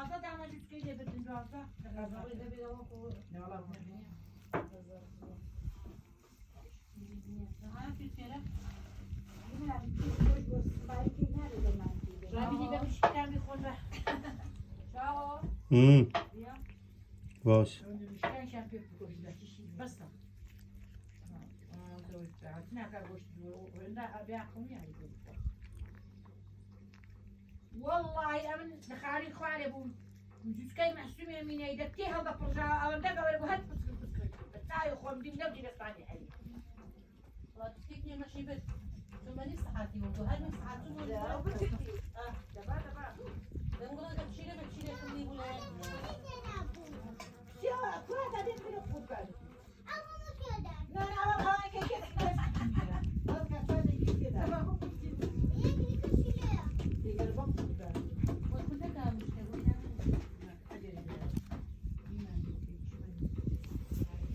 12 دانە جووتکەی لێ بردن 12. باش. والله ئەمن لە خاوی خوارێ بووم، جوچکەی مەحسومی مینەی دەتێ هەڵدەپڕژا، ئەوەندە گەورە بوو، هەر پسکر پسکر بە چاوی خۆم دیم لەو دیرەستانی هەری.